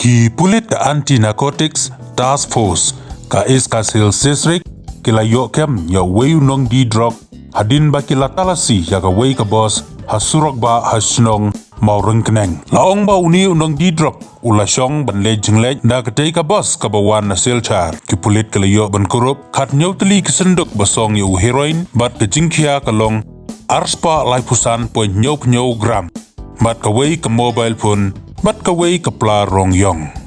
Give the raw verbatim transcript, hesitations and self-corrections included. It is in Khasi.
Ki pulit ka Anti Narcotics Task Force ka East Khasi Hills District ki la ïoh kem ïa uwei u nongdie drok hadien ba ki la talasi ïa kawei ka bos ha surok bah ha shnong Mawryngkneng. La ong ba une u nongdie drok u la shong ban leit jingleit na katei ka bos kaba wan na Silchar. Ki pulit ki la ïoh ban kurup khathynñiew tylli ki synduk ba song ïa u heroin bad ka jingkhia ka long arspah laiphew san point hynñiew hynñiew gram, bad kawei ka mobile phone, bad kawei ka pla rong ïong.